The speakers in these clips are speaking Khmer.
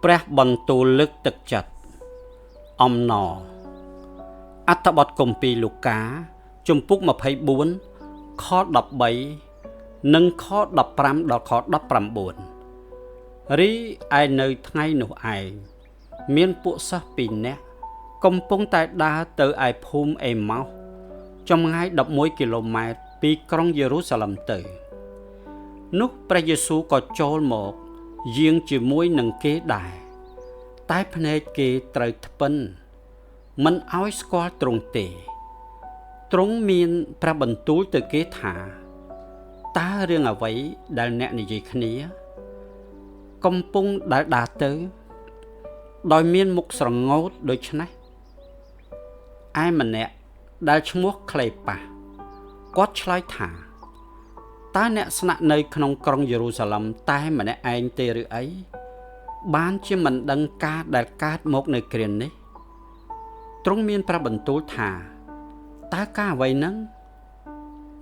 ព្រះបន្ទូលលើកទឹកចិត្តអំណរអត្ថបទគម្ពីរលូកាជំពូក24ខ13និងខ15ដល់ខ19រីឯនៅថ្ងៃនោះឯងមានពួកសិស្ស2នាក់កំពុងតែដើរទៅឯភូមិអេម៉ោសចម្ងាយ11គីឡូម៉ែត្រពីក្រុងយេរូសាឡឹមទៅនោះព្រះយេស៊ូវក៏ចូលមកយាងជាមួយនឹងគេដែរតែភ្នែកគេត្រូវថ្ពិនមិនឲ្យស្គាល់ទ្រង់ទេទ្រង់មានព្រះបន្ទូលទៅគេថាតើរឿងអ្វីដែលអ្នកនិយាយគ្នាកំពុងដែលដើរទៅដោយមានមុខស្រងោតដូច្នេះឯម្នាក់ដែលឈ្មោះក្លេប៉ាសគាត់ឆ្លើយថាតើអ្នកស្នាក់នៅក្នុងក្រុងយេរូសាឡឹមតែម្នាក់ឯងទេឬអីបានជាមិនដឹងការដែលកើតមកនៅគ្រានេះទ្រង់មានព្រះបន្ទូលថាតើការអ្វីហ្នឹង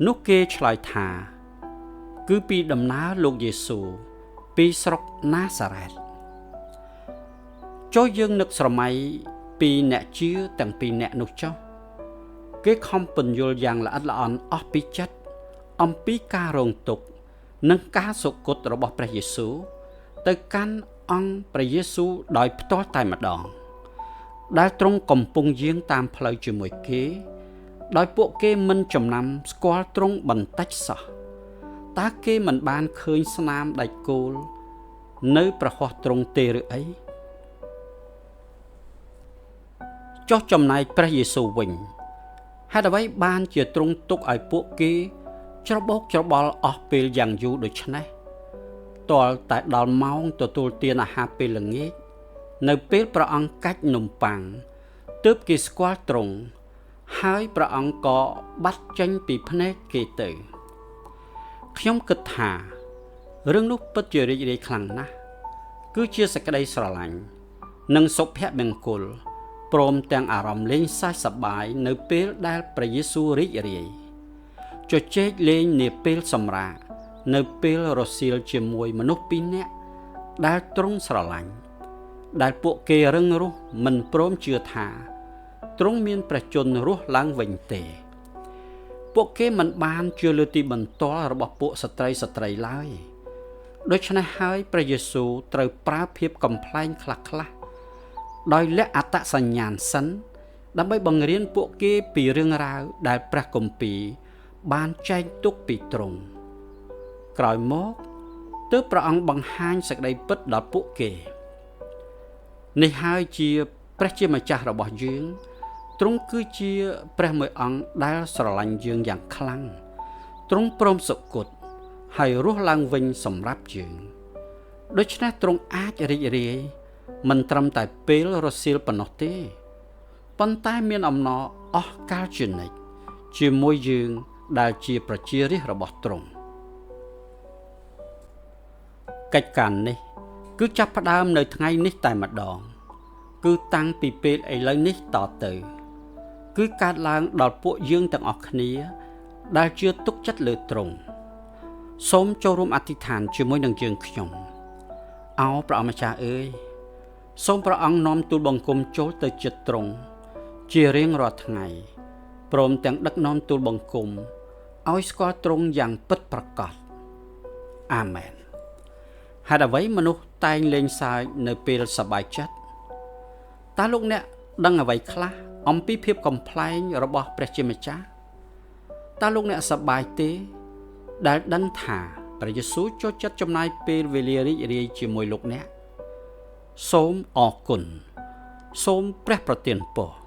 នោះគេឆ្លើយថាគឺពីដំណើរលោកយេស៊ូវពីស្រុកណាសារ៉េតចូលយើងនឹកស្រមៃពីអ្នកជឿទាំងពីរអ្នកនោះចុះគេខំពន្យល់យ៉ាងល្អិតល្អន់អស់ពីចិត្តអំពីការរងទុក្ខនិងការសុគតរបស់ព្រះយេស៊ូវទៅកាន់អង្គព្រះយេស៊ូវដោយផ្ទាល់តែម្ដងដែលទ្រង់កំពុងយាងតាមផ្លូវជាមួយគេដោយពួកគេមិនចំណាំស្គាល់ទ្រង់បន្តិចសោះតើគេមិនបានឃើញស្នាមដែកគោលនៅប្រហោះទ្រង់ទេឬអីចុះចំណែកព្រះយេស៊ូវវិញហេតុអ្វីបានជាទ្រង់ទុកឲ្យពួកគេច្របូកច្របល់អស់ពេលយ៉ាងយូរដូច្នេះទាល់តែដល់ម៉ោងទទួលទានអាហារពេលល្ងាចនៅពេលព្រះអង្គកាច់នំប៉័ងទើបគេស្គាល់ទ្រង់ហើយព្រះអង្គក៏បាត់ចេញពីភ្នែកគេទៅខ្ញុំគិតថារឿងនោះពិតជារីករាយខ្លាំងណាស់គឺជាសេចក្តីស្រឡាញ់និងសុភមង្គលព្រមទាំងអារម្មណ៍លេងសើចសប្បាយនៅពេលដែលព្រះយេស៊ូវរីករាយជជែកលេងនាពេលសម្រាកនៅពេលរសៀលជាមួយមនុស្សពីរនាក់ដែលទ្រង់ស្រឡាញ់ដែលពួកគេរឹងរូសមិនព្រមជឿថាទ្រង់មានព្រះជន្មរស់ឡើងវិញទេពួកគេមិនបានជឿលើទីបន្ទាល់របស់ពួកស្ត្រីឡើយដូច្នេះហើយព្រះយេស៊ូវត្រូវប្រើភាពកំប្លែងខ្លះៗដោយលាក់អត្តសញ្ញាណសិនដើម្បីបង្រៀនពួកគេពីរឿងរ៉ាវដែលព្រះគម្ពីរបានចែងទុកពីទ្រង់ក្រោយមកទើបព្រះអង្គបង្ហាញសេចក្តីពិតដល់ពួកគេនេះហើយជាព្រះជាម្ចាស់របស់យើងទ្រង់គឺជាព្រះមួយអង្គដែលស្រឡាញ់យើងយ៉ាងខ្លាំងទ្រង់ព្រមសុគតហើយរស់ឡើងវិញសម្រាប់យើងដូច្នេះទ្រង់អាចរីករាយមិនត្រឹមតែពេលរសៀលប៉ុណ្ណោះទេប៉ុន្តែមានអំណរអស់កលជានិច្ចជាមួយយើងដែលជាប្រជារាស្ត្ររបស់ទ្រង់កិច្ចការនេះគឺចាប់ផ្ដើមនៅថ្ងៃនេះតែម្ដងគឺតាំងពីពេលឥឡូវនេះតទៅគឺកើតឡើងដល់ពួកយើងទាំងអស់គ្នាដែលជឿទុកចិត្តលើទ្រង់សូមចូលរួមអធិដ្ឋានជាមួយនឹងយើងខ្ញុំអោព្រះអម្ចាស់អើយសូមព្រះអង្គនាំទូលបង្គំចូលទៅចិត្តទ្រង់ជារៀងរាល់ថ្ងៃព្រមទាំងដឹកនាំទូលបង្គំឲ្យស្គាល់ទ្រង់យ៉ាងពិតប្រាកដអាមែនហេតុអ្វីមនុស្សតែងលេងសើចនៅពេលសប្បាយចិត្តតើលោកអ្នកដឹងអ្វីខ្លះអំពីភាពកំប្លែងរបស់ព្រះជាម្ចាស់តើលោកអ្នកសប្បាយទេដែលដឹងថាព្រះយេស៊ូវចូលចិត្តចំណាយពេលវេលារីករាយជាមួយលោកអ្នកសូមអរគុណសូមព្រះប្រទានពរ